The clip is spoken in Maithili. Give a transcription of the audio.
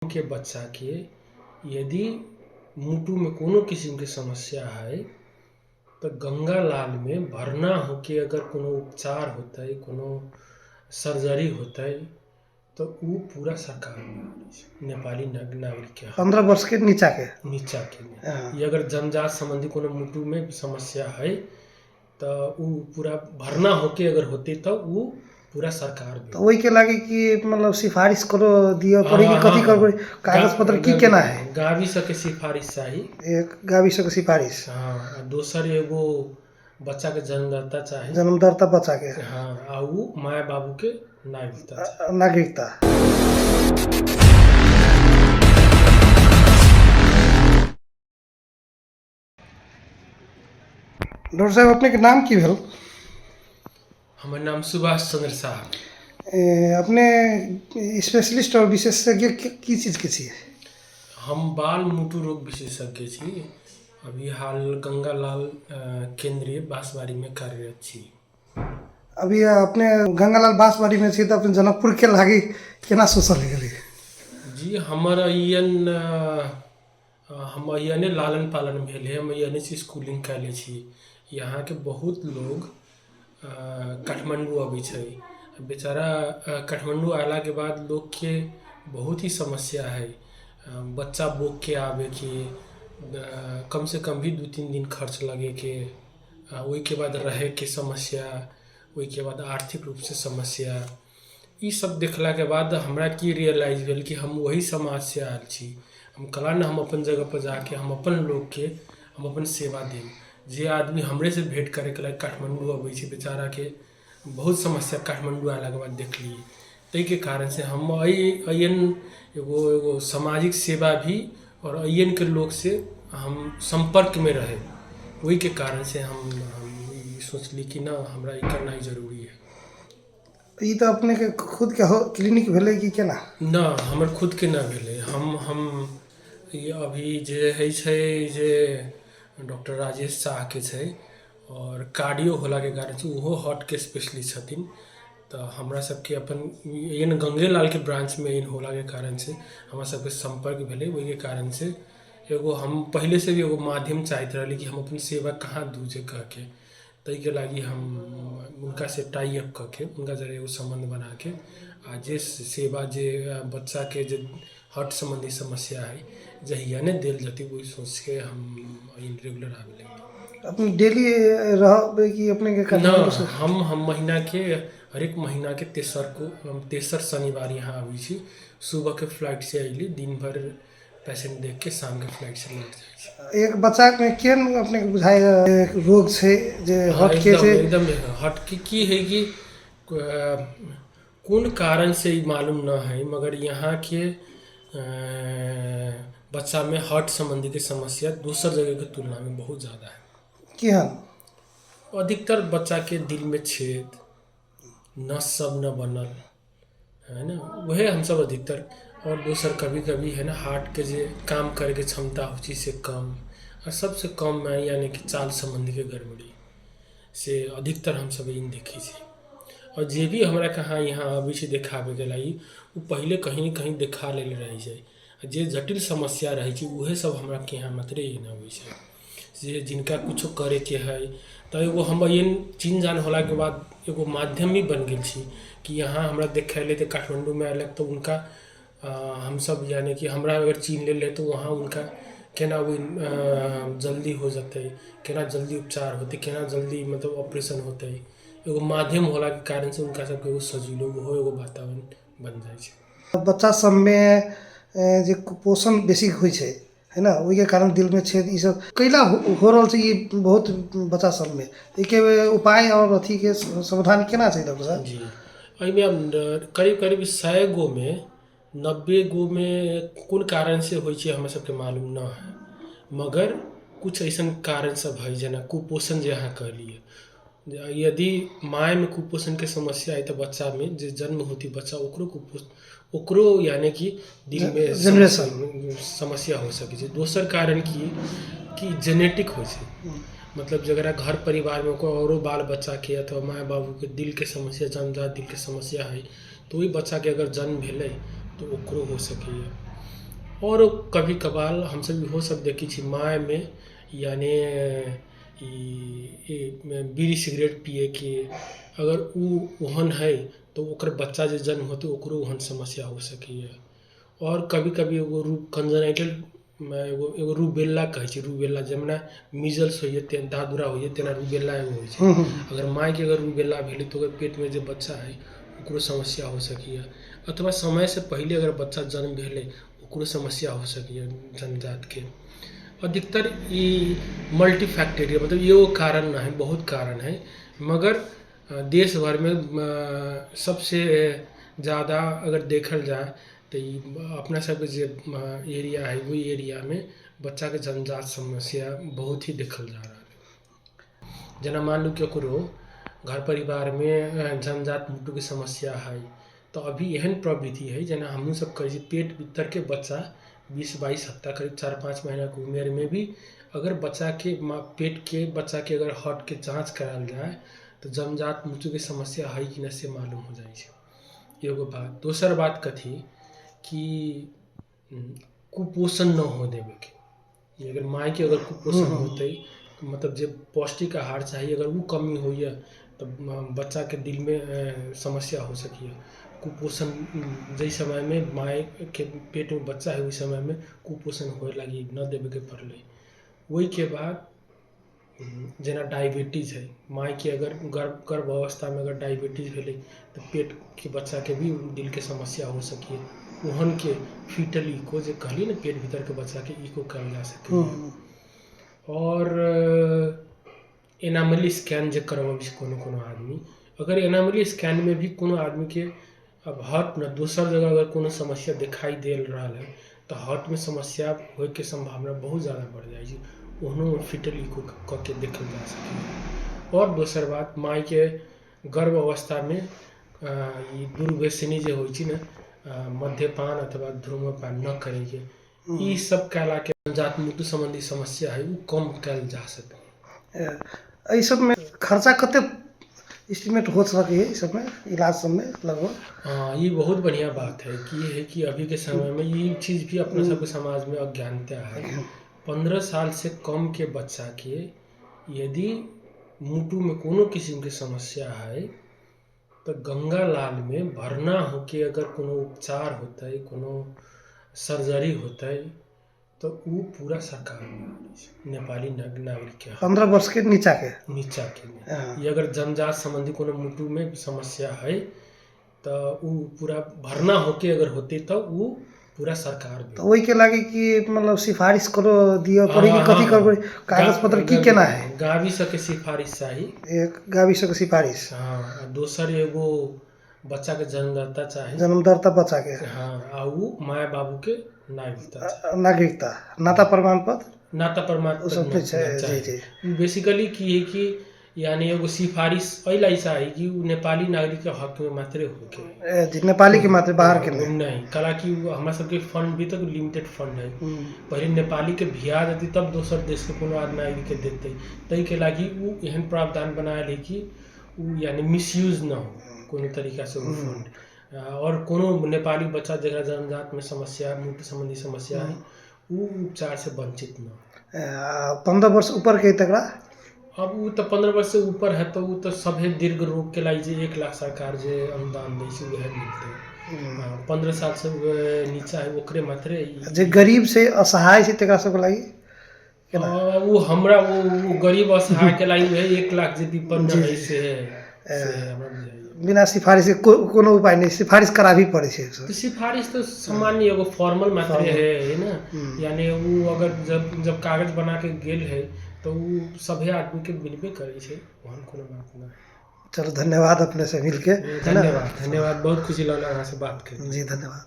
के बच्चाके यदि मुटुमे कोनो किसिमके समस्या हइ तऽ गंगालालमे भरना होके अगर कोनो उपचार होतै, कोनो सर्जरी होतै, तऽ उ पूरा सरकार छै नेपाली नागरिकके। 15 वर्षके नीचाके? नीचाके। ई अगर जन्मजात सम्बन्धी कोनो मुटुमे समस्या हइ तऽ उ पूरा भरना होके अगर होतै तऽ उ पूरा सरकार। तऽ ओहिके लागि कि मतलब सिफारिश करो दिअ पड़ै कि कथी करबै, कागज पत्र की केना है? गावी सबके सिफारिश चाही। एक गावी सबके सिफारिश। हाँ, आ दोसर एगो बच्चाके जन्मदाता चाही। जन्मदाता बच्चाके। हाँ, आ उ माय बाबूके नागरिकता चाही। नागरिकता। डॉक्टर साहब, अपनेके नाम की भेल? हमर नाम सुभाष चंद्र साह। अपने स्पेशलिस्ट और विशेषज्ञ की चीजके छियै? हम बाल मुटु रोग विशेषज्ञ छी। अभी हाल गंगालाल केंद्रीय बांसबाड़ीमे कार्यरत छी। अभी अपने गंगालाल बाँसबाड़ीमे छी तऽ अपने जनकपुरके लागि केना सोचल गेलै? जी, हमर अयन हम अयने लालन पालन भेल है, हम अयने से स्कूलिंग कयले छी। यहाँके बहुत लोग काठमाण्डू अबै छै बेचारा। काठमाण्डू अयलाके बाद लोकके बहुत ही समस्या है। बच्चा बोकके आबेके कमसँ कम भी 2-3 दिन खर्च लगेके, ओहिके बाद रहैके समस्या, ओहिके बाद आर्थिक रूपसँ समस्या, ई सब देखलाके बाद हमरा की रियलाइज भेल कि हम ओही समाजसँ आयल छी, हम कला ने हम अपन जगहपर जाके हम अपन लोकके हम अपन सेवा देब। जे आदमी हमरेसँ भेँट करैके लागि काठमाण्डू अबै छै, बेचाराके बहुत समस्या काठमाण्डू अयलाके बाद देखलियै। ताहिके कारणसँ हम एहि अयन एगो एगो सामाजिक सेवा भी आओर अयनके लोकसँ हम सम्पर्कमे रहै, ओहिके कारणसँ हम ई सोचली कि न, हमरा ई करनाइ जरूरी है। ई तऽ अपनेके खुदके हो क्लिनिक भेलै कि केना? न, हमर खुदके न भेलै। हम ई अभी जे होइ छै जे डॉक्टर राजेश शाहके छै आओर कार्डियो होलाके कारण से ओहो हार्टके स्पेशलिस्ट छथिन। तऽ हमरा सबके अपन एहन गंगेलालके ब्रांचमे एहन होलाके कारण से हमरा सबके सम्पर्क भेलै। ओहिके कारण से एगो हम पहिले से भी एगो माध्यम चाहैत रहली कि हम अपन सेवा कहाँ दू जे कहके, ताहिके लागि हम हुनकासँ टाइ अप कऽ के, हुनका जरे एगो सम्बन्ध बनाके आ जे सेवा जे बच्चाके जे हार्ट सम्बन्धी समस्या है, जहिया ने देल जेतै, ओहि सोचके हम रेगुलर आबे लगली। अपने डेली रहबै कि अपनेके न। काठमाण्डू से? हम महीनाके हरेक महीनाके तेसर को हम तेसर शनिवार यहाँ आबै छी। सुबहके फ्लाइट से अयली, दिन भर पेशेंट देख के शामके फ्लाइट से लौट जाइ छी। एक बच्चामे केहन अपनेके बुझाइ रोग छै जे हार्टके एकदम छै? एकदम हार्टके की है कि कोन कारण से ई मालूम न है, मगर यहाँ के बच्चामे हार्ट सम्बन्धी के समस्या दोसर जगह के तुलना में बहुत ज़्यादा है। केहन? अधिकतर बच्चाके दिलमे छेद, नस सब न बनल है ने, वहे हमसब अधिकतर। आओर दोसर कभी कभी है ने हार्टके जे काम करैके क्षमता होइ छै से कम, आ सबसँ कम यानी कि चाल सम्बन्धीके गड़बड़ी से अधिकतर हमसब ई देखै छी। आओर जे भी हमरा कहाँ यहाँ अबै छै देखाबैके लागि, ओ पहिले कहीं ने कहीं देखा लेले रहै छै। जे जटिल समस्या रहै छै, उहे सब हमरा के यहाँ मात्रे नहि अबै छै। जे जिनका कुछो करैके है तऽ एगो हम एहन चिन्ह जान होलाके बाद एगो माध्यम भी बनि गेल छी कि यहाँ हमरा देखैले तऽ काठमाण्डूमे अयलक तऽ हुनका हमसब यानी कि हमरा अगर चिन्ह लेले तऽ वहाँ हुनका केना ओ जल्दी हो जेतै, केना जल्दी उपचार होतै, केना जल्दी मतलब ऑपरेशन होतै, एगो माध्यम होलाके कारण से हुनका सबके एगो सजिलो ओहो एगो वातावरण बनि जाइ छै। बच्चा सबमे जे कुपोषण बेसी होइ छै है ने, ओहिके कारण दिलमे छेद ई सब कैला हो रहल छै ई बहुत बच्चा सबमे? एहिके उपाय आओर अथीके समाधान केना छै, डॉक्टर साहब? जी, एहिमे अब करीब करीब 100 गो मे 90 गो मे कोन कारण से होइ छै, हमरा सबके मालूम न है, मगर कुछ अइसन कारण सब है, जेना कुपोषण जे अहाँ कहलियै। यदि मायमे कुपोषणके समस्या है तऽ बच्चामे जे जन्म होती बच्चा, ओकरो कुपोषण, ओकरो यानी कि दिलमे जेनरेशन समस्या हो सकै छै। दोसर कारण की कि जेनेटिक होइ छै, मतलब जकरा घर परिवारमे ओकर औरो बाल बच्चाके अथवा माय बाबूके दिलके समस्या, जन्मजात दिलके समस्या है, तऽ ओहि बच्चाके अगर जन्म भेलै तऽ ओकरो हो सकैए। आओर कभी कभार हमसब इहो सब देखै छी मायमे, यानि ई बीड़ी सिगरेट पियैके अगर ओ ओहन हइ तऽ ओकर बच्चा जे जन्म होतै ओकरो ओहन समस्या हो सकैए। आओर कभी कभी एगो कंजेनाइटल एगो एगो रूबेला कहै छै, रूबेला जेना मीजल्स होइए, दादुरा होइए, तेना रूबेला एगो होइ छै। अगर मायके अगर रूबेला भेलै तऽ ओकर पेटमे जे बच्चा हइ ओकरो समस्या हो सकैए। अथवा समयसँ पहिले अगर बच्चा जन्म भेलै ओकरो समस्या हो सकैए जन्मजातके। अधिकतर ई मल्टीफैक्टोरियल, मतलब एगो कारण न है, बहुत कारण है, मगर देश भरिमे सबसे ज्यादा अगर देखल जाय तऽ ई अपना सबके जे एरिया है ओहि एरियामे बच्चाके जन्मजात समस्या बहुत ही देखल जा रहल है। जेना मान लू केकरो घर परिवारमे जन्मजात मृत्युके समस्या है तऽ अभी एहन प्रवृत्ति है जेना हमहूँ सब करै छी, पेट भीतरके बच्चा 20-22 हफ्ता करीब 4-5 महीनाके उमेरमे भी अगर बच्चाके पेटके बच्चाके अगर हार्टके जाँच करायल जाय तऽ जन्मजात मृत्युके समस्या है कि नहि से मालूम हो जाइ छै। एगो बात। दोसर बात कथी कि कुपोषण न हो देबेके। अगर मायके अगर कुपोषण होतै, मतलब जे पौष्टिक आहार चाही अगर ओ कमी होइए तऽ बच्चाके दिलमे समस्या हो सकैए। कुपोषण जाहि समयमे मायके पेटमे बच्चा है ओहि समयमे कुपोषण होए लागि न देबेके पड़लै। ओहिके बाद जेना डायबिटीज है, मायके अगर गर्भ अवस्थामे अगर डायबिटीज भेलै तऽ पेटके बच्चाके भी दिलके समस्या हो सकैए। ओहनके फीटल इको जे कहली ने, पेट भीतरके बच्चाके इको कयल जा सकैए। आओर एनामली स्कैन जे करबबै छै कोनो कोनो आदमी, अगर एनामली स्कैनमे भी कोनो आदमीके अब हार्ट न दोसर जगह अगर कोनो समस्या देखाइ देल रहल है तऽ हार्टमे समस्या होइके सम्भावना बहुत ज्यादा बढ़ि जाइ छै। ओहनो फीटल इको कऽ के देखल जा सकैए। आओर दोसर बात, मायके गर्भ अवस्थामे ई दुर्व्यसनी जे होइ छै ने, मद्यपान अथवा धूम्रपान न करैके, ई सब कयलाके जन्मजात मृत्यु सम्बन्धी समस्या है ओ कम कयल जा सकैए। एहि सबमे खर्चा कते एस्टिमेट हो सकैए ई सबमे, इलाज सबमे लगभग? हाँ, ये बहुत बढ़िया बात है कि ये है कि अभी के समय में ये चीज़ भी अपना सबके समाज में अज्ञानता है। 15 साल से कम के बच्चा के यदि मुटु में कोनो किस्म के समस्या है तऽ गंगालाल में भरना होके अगर कोनो उपचार होतै, कोनो सर्जरी होतै तऽ उ पूरा सरकार छै नेपाली नागरिकके। 15 वर्षके नीचाके? नीचाके। ई अगर जन्मजात सम्बन्धी कोनो मुटुमे समस्या है तऽ उ पूरा भरना होके अगर होतै तऽ उ पूरा सरकार। तऽ ओहिके लागि कि मतलब सिफारिश करो दिअ पड़ै कि कथी करबै, कागज पत्र की केना है? गावी सबके सिफारिश चाही। एक गावी सबके सिफारिश। हाँ, आ दोसर एगो बच्चाके जन्मदाता चाही। जन्मदाता बच्चाके। हाँ, आ उ माय बाबूके नागरिकता चाही। नागरिकता, नाता प्रमाण पत्र। नाता प्रमाण ओ सब पत्र छै। चाही। जी जी। बेसिकली की है कि यानी एगो सिफारिश एहि लागि चाही कि उ नेपाली नागरिकके हकमे मात्रे होके। जी, नेपालीके मात्र, बाहरके नहि? नहि, कलाकि उ हमरा सबके फंड भी तऽ लिमिटेड फंड है। पहिले नेपालीके भिया देतै तब दोसर देशके कोनो आदमी नागरिकके देतै। ताहिके लागि उ एहन प्रावधान बनायल है कि उ यानी मिसयूज न हो कोनो तरीकासँ ओ फंड, आओर कोनो नेपाली बच्चा जकरा जन्मजातमे समस्या, मुटु सम्बन्धी समस्या है, उ उपचारसँ वञ्चित न हो। 15 वर्ष ऊपरके तकरा? अब उ तऽ 15 वर्ष से ऊपर है तऽ उ तऽ सभे दीर्घ रोगके लागि जे 1 लाख सरकार जे अनुदान दै छै उएह मिलतै। 15 साल से नीचा है ओकरे मात्रे जे गरीब छै, असहाय छै, तकरा सबके लागि केना? उ हमरा उ गरीब असहायके लागि उएह 1 लाख जे विपन्न है से हमरा बुझाइए। बिना सिफारिश के कोनो उपाय नहि? सिफारिश कराबही पड़ै छै? तो सिफारिश तो सामान्य एगो फॉर्मल मात्रे है ना, यानी उ अगर जब जब कागज बना के गेल है तऽ उ सभे आदमी के मिलबे करै छै, ओहन कोनो बात नहि। चलो, धन्यवाद अपने से मिलके। धन्यवाद, धन्यवाद। बहुत खुशी लगल अहाँ से बात करि। जी, धन्यवाद।